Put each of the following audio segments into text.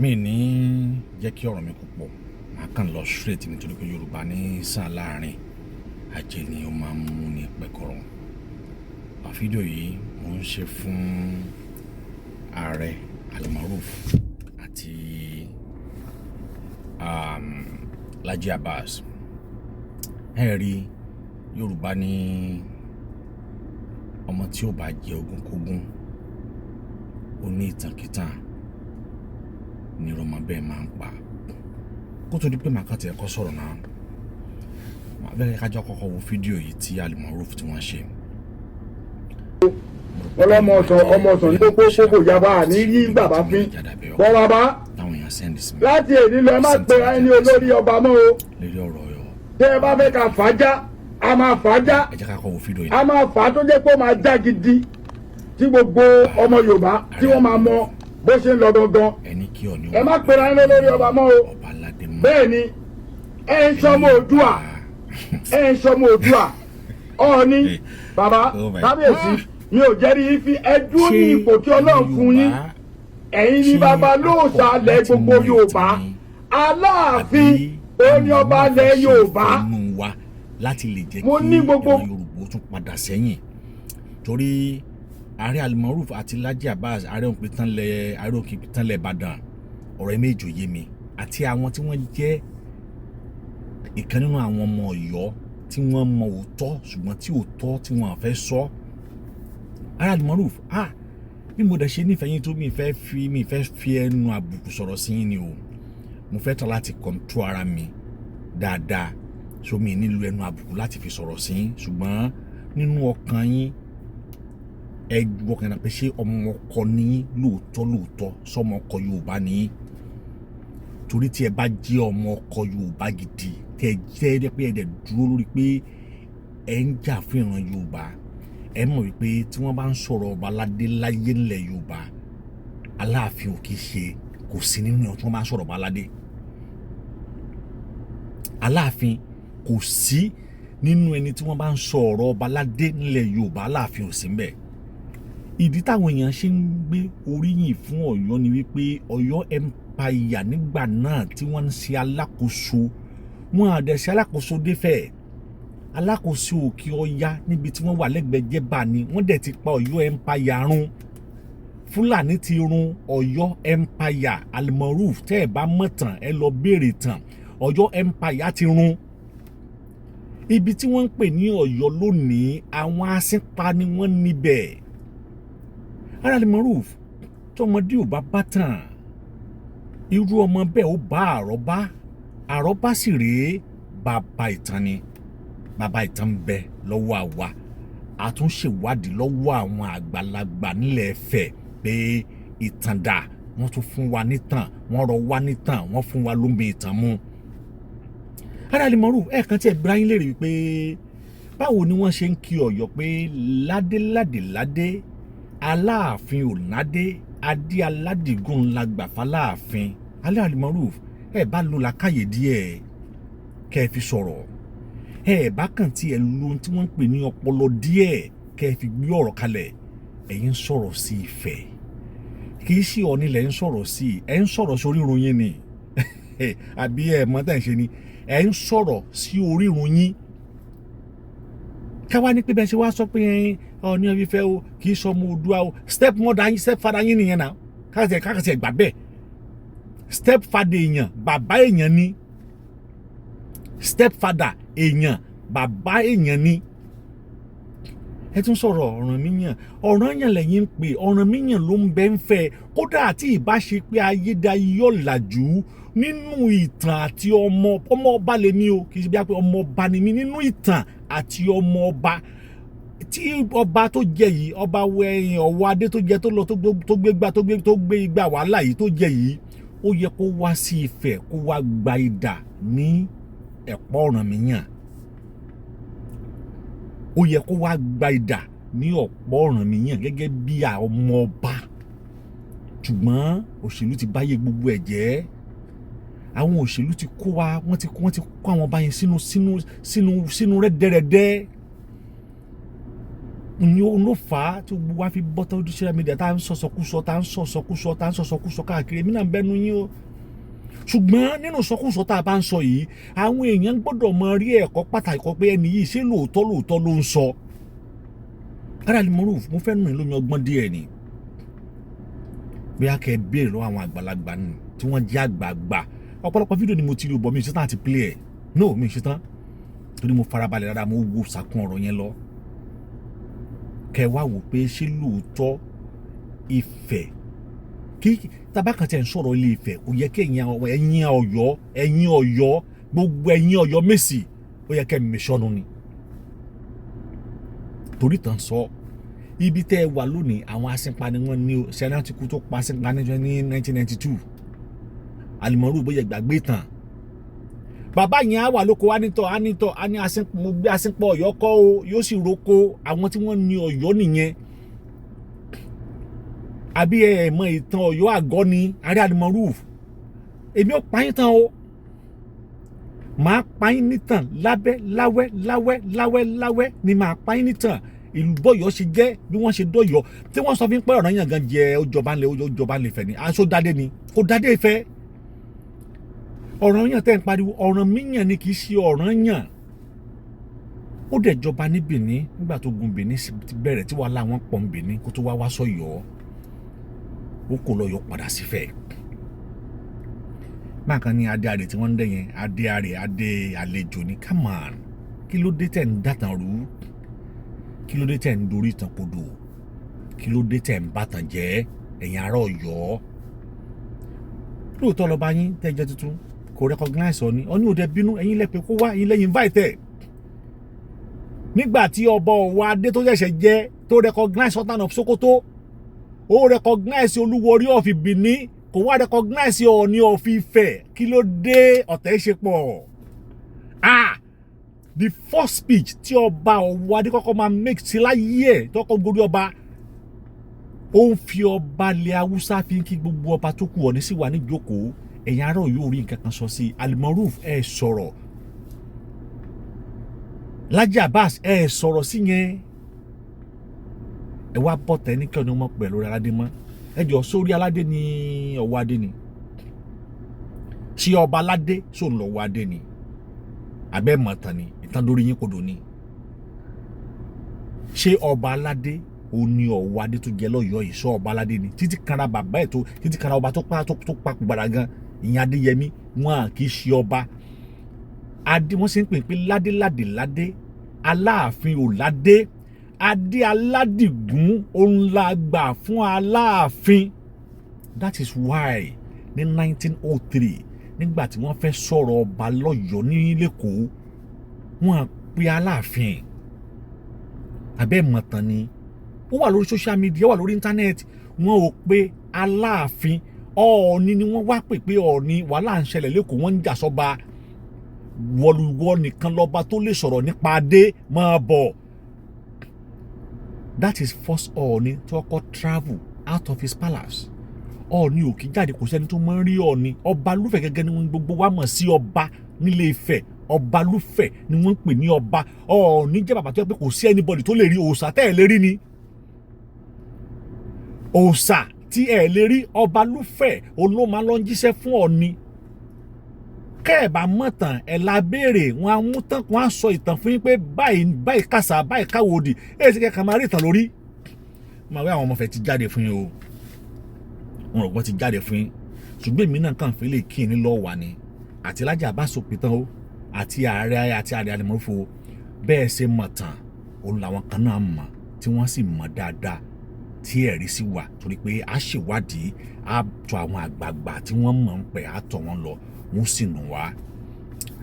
Mi ní jẹ́ kí ọ̀rọ̀ mi kó pọ̀, màá kàn lọ straight nítorí pé Yorùbá ní sàn láàrin ajé ni ó máa ń mú ní pẹ́kọ̀rọ̀. Fídíò yìí mo ń ṣe fún ààrẹ Almaroof àti Laji Abbas. Ẹ rí, Yorùbá ní ọmọ tí ó bá jẹ ogún kógún, ó ní ìtànkítàn ní ọmọ bẹ́ẹ̀ máa ń pa. Kó tó di pé màá kàn tiẹ̀ kọ́ sọ̀rọ̀ náà, màá bẹ̀rẹ̀ kájọ kọ́kọ́ wo fídíò yìí tí Almaroof tí wọ́n ṣe. Ọlọ́mọ ọ̀sán, ọmọ ọ̀sán ní kókó kókò yaba ní yí bàbá fín bọ́ bàbá. Táwọn èèyàn send sí mi Láti èní lọ, ẹ má pe ẹni olórí ọba mọ́ o. lórí ọ̀rọ̀ ọ̀yọ́. Tẹ́ ẹ bá fẹ́ ká fàájà, a máa fàájà. Ẹ jẹ́ ká kọ́ wo fídíò yìí. A máa fà á tó jẹ́ pé ó máa já gidi, tí gbogbo ọmọ Yorùbá tí wọ́n máa mọ bó ṣe ń lọ gangan. Ẹni kí Ọọ̀ni Ẹ má pera ẹni olórí ọba mọ́ o. ọba aládé mọ́. Bẹ́ẹ̀ ni, ẹ ń sọmọ Oòduà, ẹ ń sọmọ Oòduà. Ọọ̀ni, bàbá. Oh my. Kábíyèsí, mi ò jẹ́rìí yín fi ẹ dúró ní ipò tí Ọlọ́run fún yín. Ẹ̀yin ní bàbá lóòṣà alẹ̀ gbogbo Yorùbá. Aláàfin ó ní ọba alẹ̀ Yorùbá. Wa láti lè jẹ́ Mo kí ní gbogbo- ìran Yorùbá ó tún padà sẹ́yìn, torí ààrẹ Almaroof àti Laji Abbas, ààrẹ òpìtàn lẹ, ààrẹ òpìtàn lẹ Ìbàdàn, ọ̀rọ̀ ẹ̀ méjì ò yé mi, àti àwọn tí wọ́n jẹ́ ìkan nínú àwọn ọmọ Ọ̀yọ́ tí wọ́n mọ òótọ́, ṣùgbọ́n tí òótọ́ tí wọ́n fẹ́ sọ. Ààrẹ Almaroof, ah, bí mo dẹ̀ ṣe nífẹ̀ẹ́ yín tó, mi fẹ́ fi ẹnu àbùkù sọ̀rọ̀ sí yín ni o. Mo fẹ́ tọ́ láti control ara mi dáadáa, so mi nílò ẹnu àbùkù láti fi sọ̀rọ̀ sí yín. Ṣùgbọ́n nínú ọkàn yín, ẹ wọkàn náà pé ṣé ọmọ ọkọ ní yín lóòótọ́ lóòótọ́? Sọmọ ọkọ Yorùbá ní yín? Torí tí ẹ bá jẹ́ ọmọ ọkọ Yorùbá gidi, tẹ jẹ́ pé ẹ dẹ̀ dúró lórí pé ẹ ń jà fún ìran Yorùbá, ẹ mọ̀ wípé tí wọ́n bá ń sọ̀rọ̀ ọba aládé láyé ńlẹ̀ Yorùbá, Aláàfin ò kì í ṣe, kò sí nínú ẹ̀. Tí wọ́n bá ń sọ̀rọ̀ ọba aládé, Aláàfin kò sí nínú ẹni tí wọ́n bá ń sọ ọ̀rọ̀ ọba aládé ńlẹ̀ Yorùbá, Aláàfin ò sí ńbẹ̀. Ìdí táwọn èèyàn ṣe ń gbé oríyìn fún Ọ̀yọ́ ni wípé Ọ̀yọ́ Empire nígbà náà tí wọ́n ń ṣe alákòóso, wọn àdẹ̀ ṣe alákòóso défẹ̀, alákòóso Òkè Ọya níbi tí wọ́n wà lẹ́gbẹ̀ẹ́ Jẹ́bà ni wọ́n dẹ̀ ti pa Ọ̀yọ́ Empire run. Fúlàní ti run Ọ̀yọ́ Empire. Almaroof, tẹ́ ẹ̀ bá mọ̀ tàn, ẹ lọ béèrè tàn. Ọ̀yọ́ Empire ti run. Ibi tí wọ́n ń pè ní Ọ̀yọ́ lónìí, àwọn asínpa ni wọ́n níbẹ̀. Almaroof, tọmọdé ò bá bá tàn, irú ọmọ bẹ́ẹ̀ ó bá àrọ́bá. Àrọ́bá sì rèé, bàbá ìtàn ni. Bàbá ìtàn ń bẹ lọ́wọ́ àwa. Àtúnṣèwádìí lọ́wọ́ àwọn àgbàlagbà nílẹ̀ Ifẹ̀ pé ìtàn dà. Wọ́n tún fún wa nítàn, wọ́n rọ wá nítàn, wọ́n fún wa lómi ìtàn mu. Almaroof, ẹ̀ kan tí ẹ gbéra yín léèrè wípé báwo ni wọ́n ṣe ń kí Ọ̀yọ́ pé ládé ládé ládé, Aláàfin ò nádé, adé aládìgún la gbà fáláàfin. Almaroof, ẹ bá lo làákàyè díẹ̀ kẹ́ ẹ fi sọ̀rọ̀. Ẹ bá kàn tí ẹ lo ohun tí wọ́n ń pè ní ọpọlọ díẹ̀ kẹ́ ẹ fi gbé ọ̀rọ̀ kalẹ̀. Ẹ̀yin ń sọ̀rọ̀ sí Ifẹ̀, kì í ṣe Ọọ̀ni lẹ̀ ń sọ̀rọ̀ sí. Ẹ̀ ń sọ̀rọ̀ sí orírun yín ni, àbí ẹ̀ mọ̀ tẹ̀ ń ṣe ni? Ẹ̀ ń sọ̀rọ̀ sí orírun yín. Káwá ní pé bẹ́ẹ̀ ṣe wá sọ pé Ọọ̀ni of Ifẹ̀ o, kì í sọ ọmọ Oòduà o, step mother yín, step father yín nìyẹn náà. Káàkiri ẹ̀ gbà bẹ́ẹ̀, step father èèyàn, bàbá èèyàn ni. Step father èèyàn, bàbá èèyàn ni. Ẹ tún sọ̀rọ̀ Ọ̀rànmíyàn. Ọ̀rànyàn lẹ́yìn ń pè, Ọ̀rànmíyàn ló ń bẹ́ ń fẹ́. Kódà àti ìbáṣe pé ayédáyé ọ̀làjú nínú ìtàn àti ọmọ ọmọ ọba lèmi o, kì í ṣe bí a pé ọmọ ọba ni mí nínú ìtàn àti ọmọ ọba tí ọba tó jẹ yìí, ọba wẹ̀yìn ọ̀wọ́ adé tó jẹ tó lọ, tó gbé gbá, tó gbé igbá wàhálà yìí tó jẹ yìí, ó yẹ kó wá sí Ifẹ̀, kó wá gba idà ní ẹ̀pọ̀ Ọ̀rànmíyàn. Ó yẹ kó wá gba idà ní ọ̀pọ̀ Ọ̀rànmíyàn gẹ́gẹ́ bí ọmọ ọba, ṣùgbọ́n òṣèlú ti báyé gbogbo ẹ̀ jẹ́. Àwọn òṣèlú ti kó wa, wọ́n ti kó àwọn ọba yẹn sínú rẹ́dẹ̀rẹ́dẹ́. Ní ó ló fà á tí gbogbo wa fi bọ́ tó social media, tá à ń sọ̀sọ̀kúsọ, tá à ń sọ̀sọ̀kúsọ, tá à ń sọ̀sọ̀kúsọ káàkiri. Èmi náà ń bẹ́nu yín o. Ṣùgbọ́n nínú sọkúsọ tá a bá ń sọ yìí, àwọn èèyàn gbọ́dọ̀ mọ rí ẹ̀kọ́ pàtàkì kan pé ẹni yìí, ṣé lóòótọ́ lóòótọ́ ló ń sọ? Kára Almaroof, mo fẹ́ nù yín lómi ọgbọ́n díẹ̀ ni. Bí a kẹ́ béèrè lọ́wọ́ àwọn àgbàlagbà ni tí wọ́n jẹ́ àgbààgbà. Ọ̀pọ̀lọpọ̀ fídíò ni mo ti rí bọ̀, mi ò ṣetán àti play ẹ̀. No, mi ò ṣetán, torí mo farabalẹ̀ dáadáa, mo wo sàkún ọ̀rọ̀ yẹn lọ. Kẹ́ wá wò pé ṣé lóòótọ́ Ifẹ̀ kí tabakan tẹ̀ ń sọ̀rọ̀ Ilé Ifẹ̀, kò yẹ kí ẹ̀yin Ọ̀yọ́, ẹ̀yin Ọ̀yọ́, gbogbo ẹ̀yin Ọ̀yọ́ Mèsì, ó yẹ kẹ́ mẹ̀sọ́nu ni. Torí tàn sọ ibi tẹ́ ẹ wà lónìí, àwọn asínpa ni wọ́n ní o. Sẹ́ni ti kú tó pa asínpa ní 1992. Almaroof, bóyá gbàgbé tán, bàbá yẹn á wà lóko, á nítọ̀, á nítọ̀, á ní mo gbé asínpọ̀ Ọ̀yọ́ kọ́ o, yóò sì roko. Àwọn tí wọ́n ní Ọ̀yọ́ nìyẹn. Àbí ẹ mọ ìtàn Ọ̀yọ́ àgọ́ ni? Ààrẹ Almaroof, èmi ò pa yín tán o, màá pa yín nítàn lábẹ́ láwẹ́ láwẹ́ láwẹ́ láwẹ́ ni màá pa yín nítàn. Ìlú bọ́yọ̀ ṣe jẹ́ bí wọ́n ṣe dọ́yọ̀ tí wọ́n sọ fún pé Ọ̀rànyàn gan jẹ́, ó jọba ńlẹ̀, ó jọba ńlẹ̀ Ifẹ̀ ni. Aṣọ dádé ni, kò dádé Ifẹ̀. Ọ̀rànyàn tẹ́ ń pariwo, Ọ̀rànmíyàn ni, kì í ṣe Ọ̀rànyàn. Ó dẹ̀ jọba ní Benin nígbà tó gun Benin ti bẹ̀rẹ̀, tí wàhálà wọn pọ̀ ní Benin kó tó wá wá sọ́yọ́. Ó kò lọ yọ padà sífẹ̀. Bákan ní adé àrè tí wọ́n ń dẹ̀ yẹn, adé àrè, adé àlejò ní. Come on, kí ló dé tẹ̀ ń dàtàn rú? Kí ló dé tẹ̀ ń dorí ìtàn kodò? Kí ló dé tẹ̀ ń bàtàn jẹ́, ẹ̀yin ará Ọ̀yọ́? Lóòótọ́ lọ́ba yín tẹ́ jẹ́ tuntun kò recognize Ọ̀ní. Ọ̀ní ò dẹ̀ bínú. Ẹ̀yin lẹ́pẹ́ kó wá, ẹ̀yin lẹ́yìn invite ẹ̀. Nígbà tí ọba Ọ̀wọ́ Adé tó ṣẹ̀ṣẹ̀ jẹ́ tó recognize Sultan of Sokoto, ó recognize Olúwọrí of Benin, kò wá recognize Ọọ̀ni of Ifẹ̀. Kí ló dé? Ọ̀tẹ̀ ṣe pọ̀. Ah, the first speech tí ọba Ọ̀wọ́ Adé kọ́kọ́ máa make sí láyé ẹ̀ tó kọ́ gorí ọba, ó ń fi ọba ilẹ̀ Haúsá fi ń kí gbogbo ọba tó kù. Ọ̀ní sì wà níjókòó. Ẹ̀yin ará yóò rí nǹkan kan sọ sí i. Almaroof, ẹ̀ sọ̀rọ̀. Laji Abbas, ẹ̀ sọ̀rọ̀ sí yẹn. Ẹ wá bọ́ tẹ ní kí ọ̀nà ọmọ pẹ̀lú aládé mọ́. Ẹ jọ, sórí aládé ní Ọ̀wọ́ Adé ni? Ṣé ọba aládé sóun lọ́wọ́ adé ni? Abẹ́ mọ̀tàn ni ìtàn lórí yín kodò ni. Ṣé ọba aládé ó ní Ọ̀wọ́ Adé tó jẹ lọ́yọ̀ọ́ yìí? Sọ ọba aládé ni títí kanra bàbá ẹ̀ tó títí kanra ọba tó pa tó pa gbàrà gan, ìyẹn Adéyẹmí. Wọn à kì í ṣe ọba adé. Wọ́n ṣe ń pè pé ládé ládé ládé, Aláàfin ò ládé. Adé aládìgún òun la gbà fún Aláàfin. That is why ní 1903, nígbà tí wọ́n fẹ́ sọ̀rọ̀ ọba lọ́yọ̀ọ́ ní lẹ́kọ̀ọ́, wọ́n pe Aláàfin. Abẹ́ mọ̀tàn ni, ó wà lórí social media, ó wà lórí internet. Wọ́n ò pe Aláàfin, Ọọ̀ni ni wọ́n wá pè pé Ọọ̀ni, wàhálà ń ṣẹlẹ̀ lẹ́kọ̀ọ́, wọ́n ń jà sọ́ba. Wọlúwọ nìkan lọ́ba tó lè sọ̀rọ̀ nípa adé, máa bọ̀. That is first Ọọ̀ni tí wọ́n kọ́ travel out of his palace. Ọọ̀ni ò kí jáde, kò sẹ́ni tó máa ń rí Ọọ̀ni. Ọba lúfẹ̀ gẹ́gẹ́ ni wọ́n gbogbo wa mọ̀ sí ọba nílé Ifẹ̀. Ọba lúfẹ̀ ni wọ́n ń pè ní ọba. Ọọ̀ni jẹ́ bàbá tó yẹ pé kò sí anybody tó lè rí. Òòṣà tẹ́ ẹ̀ lè rí ni, òòṣà tí ẹ̀ lè rí. Ọba lúfẹ̀ òun ló máa lọ ń jíṣẹ́ fún Ọọ̀ni. Kẹ́ ẹ̀ bá mọ̀ tàn ẹ̀ la béèrè wọn á mú tán, wọn á sọ ìtàn fún yín pé báyìí báyìí kàṣà báyìí káwòdì. Èyí sì kẹ́kẹ́ máa rí ìtàn lórí. Máa wí àwọn ọmọ fẹ́ ti jáde fún yín o, wọn rò pé ti jáde fún yín, ṣùgbọ́n èmi náà kàn fi lè kí ní lọ́ọ̀ wà ní àti Laji Abbas òpìtàn o, àti ààrẹ, àti ààrẹ Almaroof. Bẹ́ẹ̀ ṣe mọ̀ tàn òun làwọn kan náà mọ̀, tí wọ́n sì mọ̀ dáadáa, tí ẹ̀rí sì wà, torí pé a ṣèwádìí, a tọ̀ àwọn àgbààgbà tí wọ́n mọ̀ ń pẹ̀, a tọ̀ wọ́n lọ, wọ́n sì nù wá.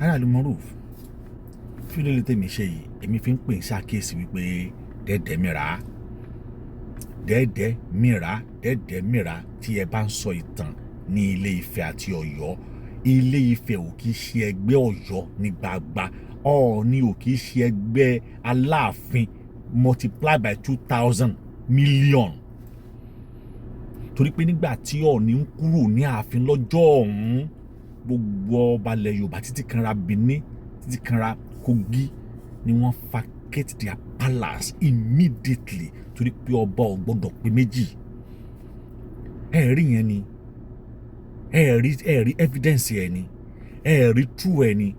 Ààrẹ Almaroof, fídíò lè tèmi ṣe yìí, èmi fi ń pè ń ṣàkíyèsí wípé dẹ́dẹ́ mìíràn, dẹ́dẹ́ mìíràn, dẹ́dẹ́ mìíràn, tí ẹ bá ń sọ ìtàn ní Ilé Ifẹ̀ àti Ọ̀yọ́, Ilé Ifẹ̀ ò kì í ṣe ẹgbẹ́ Ọ̀yọ́ ní gbagba. Ọọ̀ni ò kì í ṣe ẹgbẹ́ Aláàfin multiply by 2,000 million. Torí pé nígbà tí Ọọ̀ni ń kúrò ní ààfin lọ́jọ́ ọ̀hún, gbogbo ọba ilẹ̀ Yorùbá, títí kanra Benin, títí kanra Kogi, ni wọ́n fa vacate their palace immediately, torí pé ọba ò gbọ́dọ̀ pé méjì. Ẹ rí yẹn ni, ẹ rí evidence ẹ ni, ẹ rí true ẹ ni,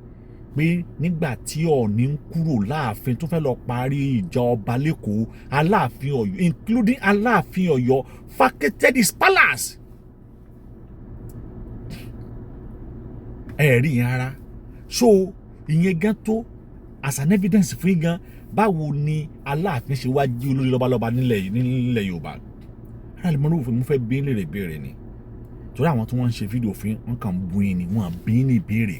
pé nígbà tí Ọọ̀ni ń kúrò láàfin tó fẹ́ lọ parí ìjà ọba l'Ékòó, Aláàfin Ọ̀yọ́, including Aláàfin Ọ̀yọ́, vacated his palace. Ẹ rí yẹn rárá. So ìyẹn gan tó as an evidence fún yín gan. Báwo ni Aláàfin ṣe wá jí olórí lọ́balọ́ba nílẹ̀ Yorùbá? Aráàlú mọ́nú òfin, mo fẹ́ bí lèrè béèrè ni, torí àwọn tí wọ́n ń ṣe fídíò fún wọn kàn ń bu yín ni, wọ́n bí ní ìbéèrè.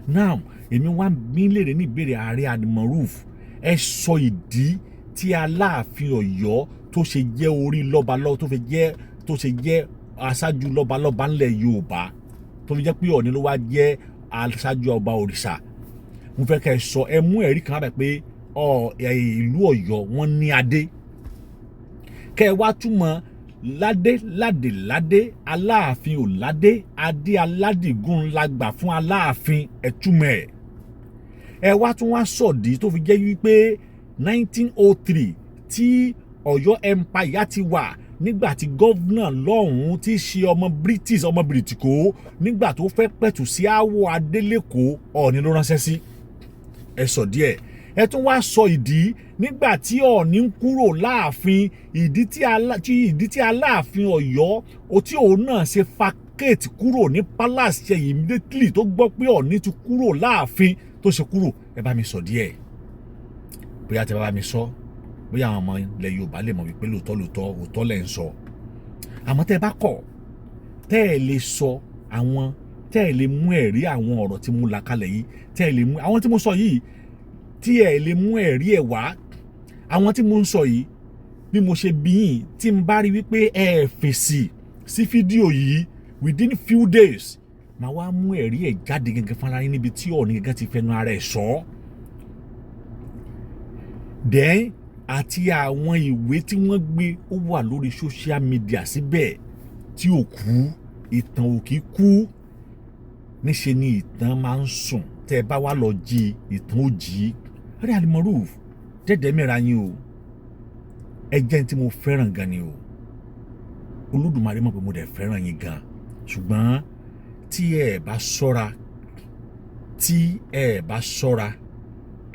Now, èmi wá ń bí lèrè ní ìbéèrè. Ààrẹ Almaroof, ẹ sọ ìdí tí Aláàfin Ọ̀yọ́ tó ṣe jẹ́ orí lọ́balọ́ba, tó ṣe jẹ́ aṣáájú lọ́balọ́ba ńlẹ̀ Yorùbá, tó fi jẹ́ pé Ọọ̀ni ló wá jẹ́ aṣáájú ọba òrìṣà. Mo fẹ́ kẹ́ ẹ sọ, ẹ mú ẹ̀rí kan lábẹ́ pé ìlú Ọ̀yọ́ wọ́n ní adé, kẹ́ ẹ wá túmọ̀ ládé ládé ládé. Aláàfin ò ládé, adé aládìgún la gbà fún Aláàfin. Ẹ túmọ̀ ẹ̀. Ẹ wá tún wá sọ̀dí tó fi jẹ́ wípé 1903 tí Ọ̀yọ́ Empire ti wà, nígbà tí governor lọ́hùn-ún tí í ṣe ọmọ British, ọmọ Bìrìtìkó, nígbà tó fẹ́ pẹ̀tù sí aáwọ̀ adélèkó, Ọọ̀ni ló ránṣẹ́ sí. Ẹ sọ díẹ̀. Ẹ tún wá sọ ìdí nígbà tí Ọọ̀ni ń kúrò láàfin, ìdí tí Aláàfin Ọ̀yọ́ tí òun náà ṣe vacate kúrò ní palace ṣe immediately tó gbọ́ pé Ọọ̀ni ti kúrò láàfin tó ṣe kúrò. Ẹ bá mi sọ díẹ̀. Bóyá tẹ bá mi sọ, bóyá àwọn ọmọ ilẹ̀ Yorùbá lè mọ̀ wípé lóòótọ́ lóòótọ́, òótọ́ lẹ̀ ń sọ. Àmọ́ tẹ́ ẹ bá kọ̀, tẹ́ ẹ lè sọ àwọn, tẹ́ ẹ lè mú ẹ̀rí àwọn ọ̀rọ̀ tí mo là kalẹ̀ yìí, tẹ́ ẹ lè mú àwọn tí mo sọ yìí, tí ẹ lè mú ẹ̀rí ẹ̀ wá, àwọn tí mo ń sọ yìí, bí mo ṣe bí yín, tí n bá rí wípé ẹ fèsì sí fídíò yìí within few days, màá wá mú ẹ̀rí ẹ̀ jáde gẹ́gẹ́ fúnra yín níbi tí Ọọ̀ni gẹ́gẹ́ ti fẹnu ara ẹ̀ sọ. Then àti àwọn ìwé tí wọ́n gbé ó wà lórí social media síbẹ̀ tí ò kú. Ìtàn ò kí kú, níṣe ni ìtàn máa ń sùn. Tẹ́ ẹ bá wá lọ jí, ìtàn ó jí. Rí Almaroof dẹ́dẹ́ mẹ́ra yín o. Ẹ jẹ́ ní tí mo fẹ́ràn gan ni o. Olódùmarè mọ̀ pé mo dẹ̀ fẹ́ràn yín gan, ṣùgbọ́n tí ẹ bá ṣọ́ra, tí ẹ bá ṣọ́ra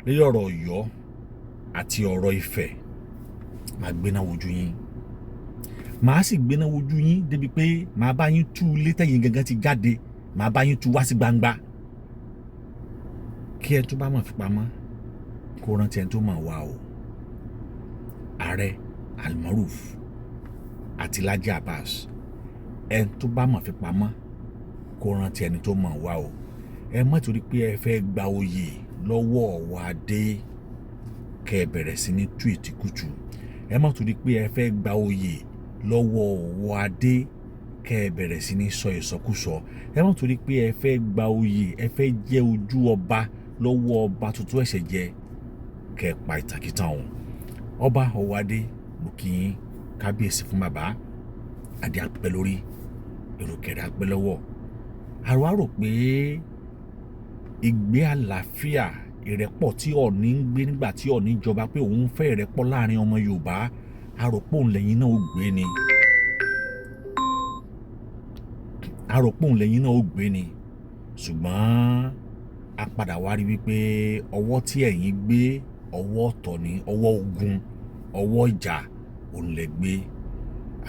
lórí ọ̀rọ̀ Ọ̀yọ́ àti ọ̀rọ̀ Ifẹ̀, màá gbéná wojú yín. Màá sì gbéná wojú yín débi pé màá bá yín tú ilé tẹ̀yìn gangan ti jáde, màá bá yín tú wá sí gbangba. Kí ẹ tó bá mọ̀ fi pamọ́, kó rántí ẹni tó mọ̀ wá o. Ààrẹ Almaroof àti Laji Abbas, ẹni tó bá mọ̀ fi pamọ́, kó rántí ẹni tó mọ̀ wá o. Ẹ má torí pé ẹ fẹ́ gba oyè lọ́wọ́ Ọ̀wọ́adé kẹ́ ẹ bẹ̀rẹ̀ sí ní tú ìtìkùtù. Ẹ má torí pé ẹ fẹ́ gba oyè lọ́wọ́ Ọ̀wọ́adé kẹ́ ẹ bẹ̀rẹ̀ sí ní sọ ìsọkúsọ. Ẹ má torí pé ẹ fẹ́ gba oyè, ẹ fẹ́ jẹ́ ojú ọba lọ́wọ́ ọba tuntun ẹ̀ṣẹ̀ jẹ, kẹ́ ẹ pa ìtàkìtàn ọ̀hún. Ọba Ọ̀wọ́adé, mo kí yín. Kábíyèsí fún bàbá, adé apẹ́ lórí, èròkẹ̀rẹ̀ apẹ́ lọ́wọ́. Àrò àrò pé ìgbé àlàáfíà, ìrẹ́pọ̀ tí Ọọ̀ni ń gbé nígbà tí Ọọ̀ni jọba, pé òun fẹ́ ìrẹ́pọ̀ láàrin ọmọ Yorùbá, àròpọ̀ òun lẹ́yìn náà ó gbé ni, àròpọ̀ òun lẹ́yìn náà ó gbé ni. Ṣùgbọ́n a padà wá rí wípé ọwọ́ tí ẹ̀yin gbé, ọwọ́ ọ̀tọ̀ ni, ọwọ́ ogun, ọwọ́ ìjà òun lẹ gbé.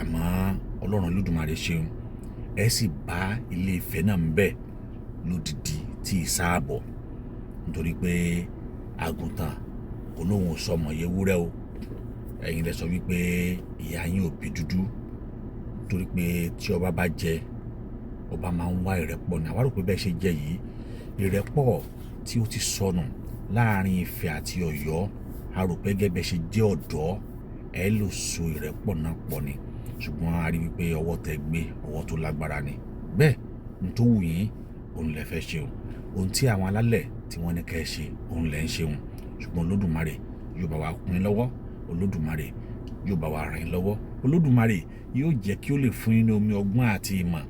Àmọ́ Ọlọ́run Olódùmarè ṣeun, ẹ sì bá Ilé Ifẹ̀ náà ń bẹ̀ lódìdí tí ì sáàbọ̀, nítorí pé àgùntàn kò lóun ò sọmọ yewúrẹ́ o. Ẹ̀yin lẹ sọ wípé ìyá yín ò bí dúdú, nítorí pé tí ọba bá jẹ, ọba máa ń wá ìrẹ́pọ̀ ní. Àwa rò pé bẹ́ẹ̀ ṣe jẹ́ yìí, ìrẹ́pọ̀ tí ó ti sọnù láàrin Ifẹ̀ àti Ọ̀yọ́, a rò pé gẹ́gẹ́ bẹ́ẹ̀ ṣe jẹ́ ọ̀dọ́, ẹ lò so ìrẹ́pọ̀ náà pọ̀ ni. Ṣùgbọ́n a rí wípé ọwọ́ tẹ gbé, ọwọ́ tó lágbára ni. Bẹ́ẹ̀ n tó wù yín òun lẹ fẹ́ ṣe o. Ohun tí àwọn alálẹ̀ tí wọ́n ní kẹ́ ẹ ṣe òun lẹ ń ṣeun. Ṣùgbọ́n Olódùmarè yóò bá wa kún yín lọ́wọ́, Olódùmarè yóò bá wa ràn yín lọ́wọ́, Olódùmarè yóò jẹ́ kí ó lè fún yín ní omi ọgbọ́n àti ìmọ̀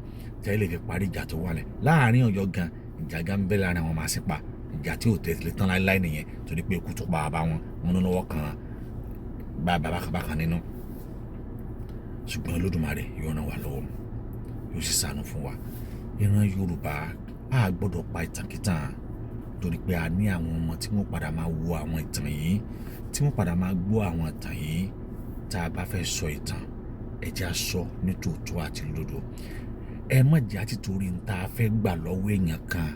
tẹ́ lè fi parí ìjà tó wà lẹ̀ láàrin Ọ̀yọ́ gan. Ìjà gan ń bẹ láàrin àwọn màsípa, ìjà Ìjà tí ò tẹ̀lé tán láéláé nìyẹn, torí pé ikú tó pa bàbá wọn, wọn ló lọ́wọ́ kan bàbá bákan nínú. Ṣùgbọ́n Olódùmarè yóò ràn wá lọ́wọ́, yóò sì ṣàánú fún wa. Ìran Yorùbá, a gbọ́dọ̀ pa ìtànkìtàn, torí pé a ní àwọn ọmọ tí wọ́n padà máa wo àwọn ìtàn yìí, tí wọ́n padà máa gbọ́ àwọn ìtàn yìí. Tá a bá fẹ́ sọ ìtàn, ẹ jẹ́ á sọ ní tòótọ́ àti lódodo. Ẹ má jẹ́ àti torí ń tá a fẹ́ gbà lọ́wọ́ èèyàn kan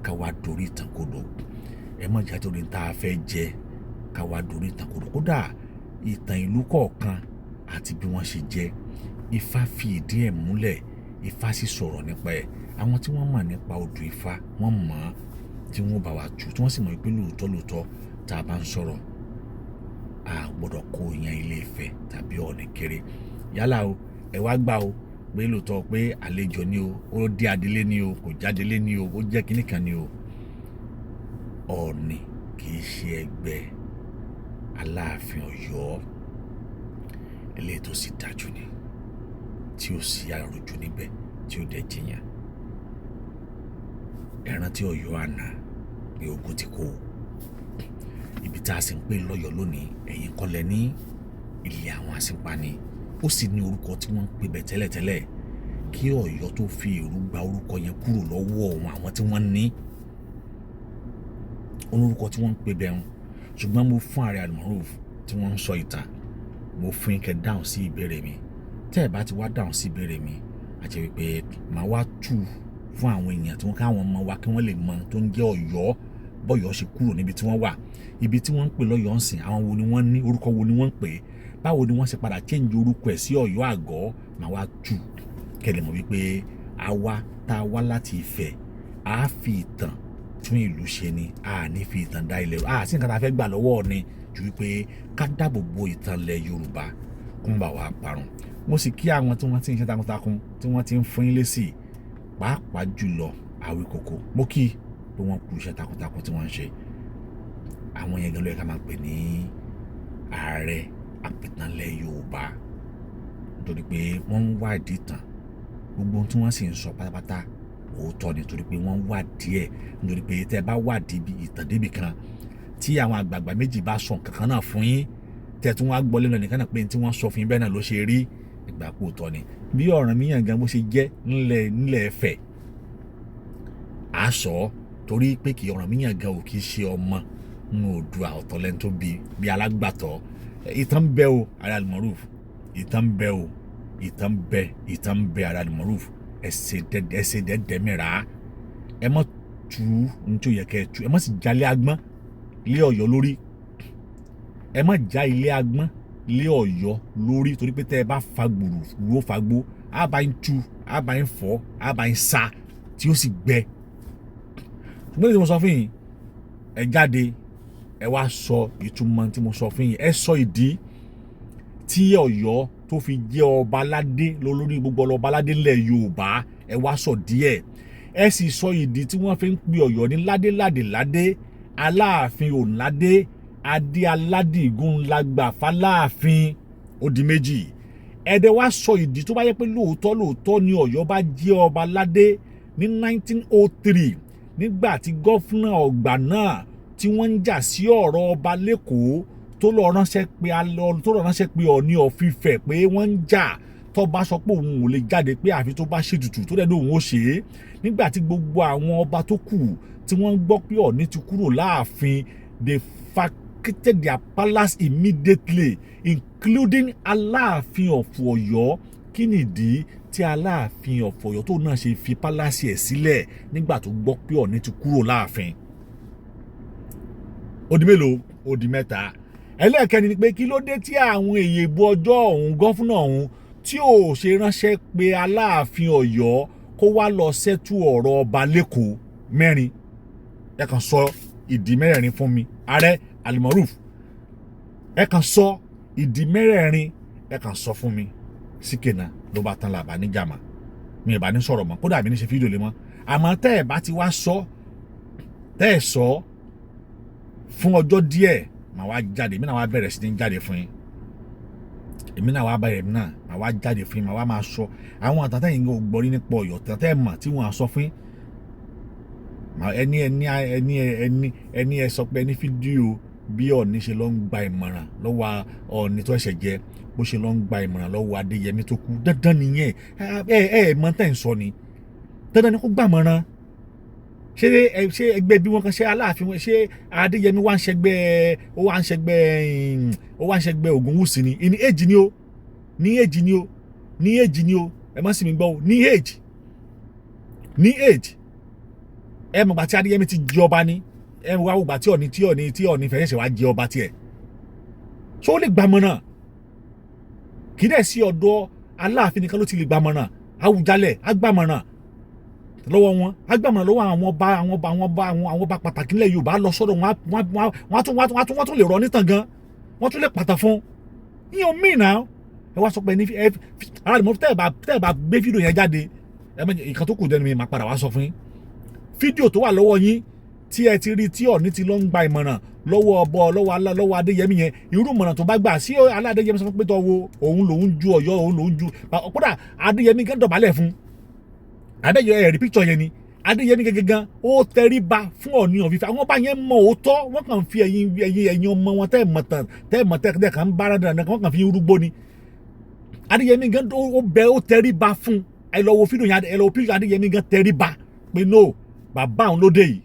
ká wá dorí ìtàn kodò. Ẹ má jẹ́ àti torí ń tá a fẹ́ jẹ ká wá dorí ìtàn kodò. Kódà ìtàn ìlú kọ̀ọ̀kan àti bí wọ́n ṣe jẹ́, Ifá fi ìdí ẹ̀ múlẹ̀, Ifá sì sọ̀rọ̀ nípa ẹ̀. Àwọn tí wọ́n mọ̀ nípa odù Ifá, wọ́n mọ̀ ọ́n, tí wọ́n bá wa tú, tí wọ́n sì mọ̀ pé lóòótọ́ lóòótọ́, tá a bá ń sọ̀rọ̀, a gbọ́dọ̀ kó yan Ilé Ifẹ̀ tàbí Ọọ̀ni kéré. Yálà o, ẹ wá gbà o pé lóòótọ́ pé àlejò ni o, ó dé adelé ni o, kò jádelé ni o, ó jẹ́ kinní kan ni o, Ọọ̀ni kì í ṣe ẹgbẹ́ Aláàfin Ọ̀yọ́. Eléyìí tó sì dájú ni, tí ó sì àròjù níbẹ̀, tí ó dẹ̀ jiyàn. Ẹ rántí Ọ̀yọ́ àná pé ogun ti kó o. Ibi tá a sì ń pè lọ́yọ̀ọ́ lónìí, ẹ̀yin kọ́ lẹ ní ilé àwọn àsìnpa ni. Ó sì ní orúkọ tí wọ́n ń pè bẹ̀ tẹ́lẹ̀tẹ́lẹ̀ kí Ọ̀yọ́ tó fi èrú gba orúkọ yẹn kúrò lọ́wọ́ wọn, àwọn tí wọ́n ní orúkọ tí wọ́n ń pè bẹ̀ wọn. Ṣùgbọ́n mo fún Ààrẹ Almaroof tí wọ́n ń sọ ìtàn, mo fún yín kẹ́ dáhùn sí ìbéèrè mi. Tẹ́ ẹ̀ bá ti wá dáhùn sí ìbéèrè mi, àti wípé màá wá tú fún àwọn èèyàn tí wọ́n káwọn ọmọ wa kí wọ́n lè mọ tó ń jẹ́ Ọ̀yọ́, bọ́yọ̀ ṣe kúrò níbi tí wọ́n wà, ibi tí wọ́n ń pè lọ́yọ̀ọ́ ń sìn, àwọn wo ni wọ́n ní, orúkọ wo ni wọ́n ń pè é, báwo ni wọ́n ṣe padà change orúkọ ẹ̀ sí Ọ̀yọ́ Àgọ́. Màá wá tú kẹ́ lè mọ̀ wípé àwa tá a wá láti Ifẹ̀, a fi ìtàn tún ìlú ṣe ni, a ní fi ìtàn dá ilẹ̀, a sì nǹkan tá a fẹ́ gbà lọ́wọ́ ni ju wípé ká dáàbò bo ìtàn ilẹ̀ Yorùbá kó ń bà wá parun. Mo sì kí àwọn tí wọ́n ti ń ṣe takuntakun, tí wọ́n ti ń fún yín lésì, pàápàá jùlọ Awíkòkò. Mo kí pé wọ́n kú iṣẹ́ takuntakun tí wọ́n ń ṣe. Àwọn yẹn gan ló yẹ ká máa pè ní ààrẹ àpìtànlẹ̀ Yorùbá, nítorí pé wọ́n ń wádìí ìtàn. Gbogbo ohun tí wọ́n sì ń sọ pátápátá, òótọ́ ni, torí pé wọ́n ń wádìí ẹ̀. Nítorí pé tẹ́ ẹ bá wádìí ìtàn débì kan, tí àwọn àgbààgbà méjì bá sọ nǹkan kan náà fún yín, tẹ́ tún wá gbọ́ lẹ́nu ẹnìkan náà pé tí wọ́n sọ fún yín bẹ́ẹ̀ náà ló ṣe rí, ìgbà pé òótọ́ ni. Bí Ọ̀rànmíyàn gan bó ṣe jẹ́ nílẹ̀ Ifẹ̀, à sọ ọ́, torí pé kì Ọ̀rànmíyàn gan ò kì í ṣe ọmọ nínú Oòduà, ọ̀tọ̀ lẹ́ni tó bí bí alágbàtọ́. Ìtàn bẹ o, Ààrẹ Almaroof, ìtàn bẹ o, ìtàn bẹ, ìtàn bẹ. Ààrẹ Almaroof, ẹsẹ̀ dẹ́dẹ́ mìíràn. Ẹ má tú ní tí ó yẹ kẹ́ ẹ tú, ẹ má sì jalè agbọ́n lé Ọ̀yọ́ lórí. Ẹ má já ilé agbọ́n lé Ọ̀yọ́ lórí, torí pé tẹ́ ẹ bá fa gbùrù wó fagbó, á bá ń tú, á bá ń fọ́, á bá ń sa tí ó sì gbẹ. Ṣùgbọ́n tí mo sọ fún yín, ẹ jáde, ẹ wá sọ ìtumọ̀ tí mo sọ fún yín. Ẹ sọ ìdí tí Ọ̀yọ́ tó fi jẹ́ ọba aládé lórí gbogbo ọba aládé ńlẹ̀ Yorùbá. Ẹ wá sọ díẹ̀, ẹ sì sọ ìdí tí wọ́n fi ń pe Ọ̀yọ́ ní ládé ládé ládé, Aláàfin òǹládé, adé aládìgún lágbà fáláàfin. Ó di méjì. Ẹ̀dẹ̀ wá sọ ìdí tó bá yẹ pé lóòótọ́ lóòótọ́ ni Ọ̀yọ́ bá jẹ́ ọba aládé ní 1903, nígbà tí governor ọgbà náà tí wọ́n ń jà sí ọ̀rọ̀ ọba l'Ékòó, tó lọ ránṣẹ́ pé Ọọ̀ni of Ifẹ̀ pé wọ́n ń jà, tọ́ba sọ pé òun ò lè jáde, pé àfi tó bá ṣètùtù, tó dẹ̀ ní òun ó ṣe é. Nígbà tí gbogbo àwọn ọba tó kù tí wọ́n gbọ́ pé Ọọ̀ni ti kúrò láàfin, they vacated their palace immediately, including Aláàfin of Ọ̀yọ́. Kí nìdí tí Aláàfin of Ọ̀yọ́ tó náà ṣe fi palace ẹ̀ sílẹ̀ nígbà tó gbọ́ pé Ọọ̀ni ti kúrò láàfin? Ó di mélòó? Ó di mẹ́ta. Ẹlẹ́ẹ̀kẹ́ni ni pé kí ló dé tí àwọn èyèbó ọjọ́ ọ̀hún, governor ọ̀hún, tí ò ṣe ránṣẹ́ pé Aláàfin Ọ̀yọ́ kó wá lọ settle ọ̀rọ̀ ọba l'Ékòó? Mẹ́rin. Ẹ kàn sọ ìdí mẹ́rẹ̀ẹ̀rin fún mi, Ààrẹ Almaroof. Ẹ kàn sọ ìdí mẹ́rẹ̀ẹ̀rin, ẹ kàn sọ fún mi. Síkèna ló bá tán, làbá níjàmá mi ì bá ní sọ̀rọ̀ mọ́, kódà mi ní ṣe fídíò lé mọ́. Àmọ́ tẹ́ ẹ̀ bá ti wá sọ, tẹ́ ẹ̀ sọ fún ọjọ́ díẹ̀, màá wá jáde. Èmi náà wá bẹ̀rẹ̀ sí ní jáde fún yín. Èmi náà wá bẹ̀rẹ̀, èmi náà màá wá jáde fún yín, màá wá máa sọ àwọn àtàtà yìí ń gbọ́ rí nípa Ọ̀yọ́, tàtà ẹ̀ mọ̀ tí wọ́n á sọ fún yín. Ẹni ẹni ẹni ẹni ẹni ẹ sọ pé ẹni fídíò bí Ọọ̀ni ṣe lọ ń gba ìmọ̀ràn lọ́wọ́ Ọọ̀ni tó ṣẹ̀ṣẹ̀ jẹ, bó ṣe lọ ń gba ìmọ̀ràn lọ́wọ́ Adéyẹmí tó kú. Dandan nìyẹn. Ẹ ẹ mọ tẹ́ ń sọ ni, dandan ni kó gbàmọ̀ràn. Ṣé ẹ ṣé ẹgbẹ́ bí wọ́n kan ṣe Aláàfin wọn, ṣé Adéyẹmí wá ń ṣẹgbẹ́, ó wá ń ṣẹgbẹ́ Ògúnwùsì ni? Ní èjì ni o, ní èjì ni o, ní èjì ni o. Ẹ má sì mí gbọ́ o. Ní èjì, ní èjì. Ẹ mọ̀gbà tí Adéyẹmí ti jẹ ọba ni. Ẹ wá wògbà tí Ọọ̀ni fẹ́ ṣẹ̀ṣẹ̀ wá jẹ ọba tiẹ̀. Ṣó lè gbàmọ̀ràn? Kì í dẹ̀ sí ọ̀dọ̀ Aláàfin nìkan ló ti lè gbàmọ̀ràn. Àwùjalẹ̀ á gbàmọ̀ràn lọ́wọ́ wọn, á gbàmọ̀ràn lọ́wọ́ àwọn ọba, àwọn ọba, àwọn ọba, àwọn ọba pàtàkì nílẹ̀ Yorùbá. Lọ sọ́dọ̀ wọn, wọ́n tún lè rọ nítàn gan, wọ́n tún lè pàtà fún yíyan míì náà. Ẹ wá sọ pé ní ẹ aráàlú tẹ́ ẹ bá gbé fídíò yẹn jáde, ẹ má ìkan tó kù dẹnu mi, máa padà wá sọ fún yín. Fídíò tó wà lọ́wọ́ yín tí ẹ ti rí tí Ọọ̀ni ti lọ ń gba ìmọ̀ràn lọ́wọ́ ọbọ, lọ́wọ́ Adéyẹmí yẹn, irú ìmọ̀ràn tó bá gbà sí Aládéyẹmí, sọ fún pé tọ́ wo òun lòún ju Ọ̀yọ́, òun lòún ju. Kódà Adéyẹmí gan dọ̀bálẹ̀ fún Adéyẹ. Ẹ rí píkṣọ yẹn ni. Adéyẹmí gẹ́gẹ́ ó tẹríba fún Ọọ̀ni of Ifẹ̀. Àwọn ọba yẹn mọ òótọ́, wọ́n kàn fi ẹ̀yin ọmọ wọn tẹ́ mọ̀ tán, tẹ́ mọ̀ tẹ́ kàn ń bára dandan, wọ́n kàn fi rúgbó ni. Adéyẹmí gan ó bẹ, ó tẹríba fún. Ẹ lọ wo fídíò yẹn, ẹ lọ wo píkṣọ. Adéyẹmí gan tẹríba pé no, bàbá òun ló dé yìí,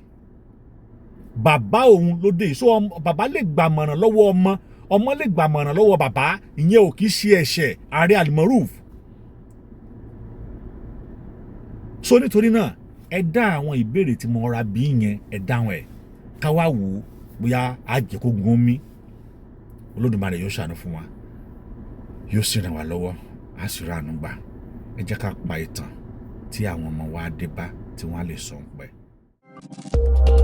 bàbá òun ló dé yìí. So bàbá lè gbàmọ̀ràn lọ́wọ́ ọmọ, ọmọ lè gbàmọ̀ràn lọ́wọ́ bàbá. Ìyẹn ò kì í ṣe ẹ̀ṣẹ̀, ààrẹ Almaroof. So nítorí náà, ẹ dá àwọn ìbéèrè tí mo ra bí yẹn, ẹ dáhùn ẹ, ká wá wò ó bóyá á jẹ́ kó gún mi. Olódùmarè yóò ṣàánú fún wa, yóò sì ràn wá lọ́wọ́, á sì rà àánú gbà. Ẹ jẹ́ ká pa ìtàn tí àwọn ọmọ wa dé bá tí wọ́n á lè sọ ń pẹ́.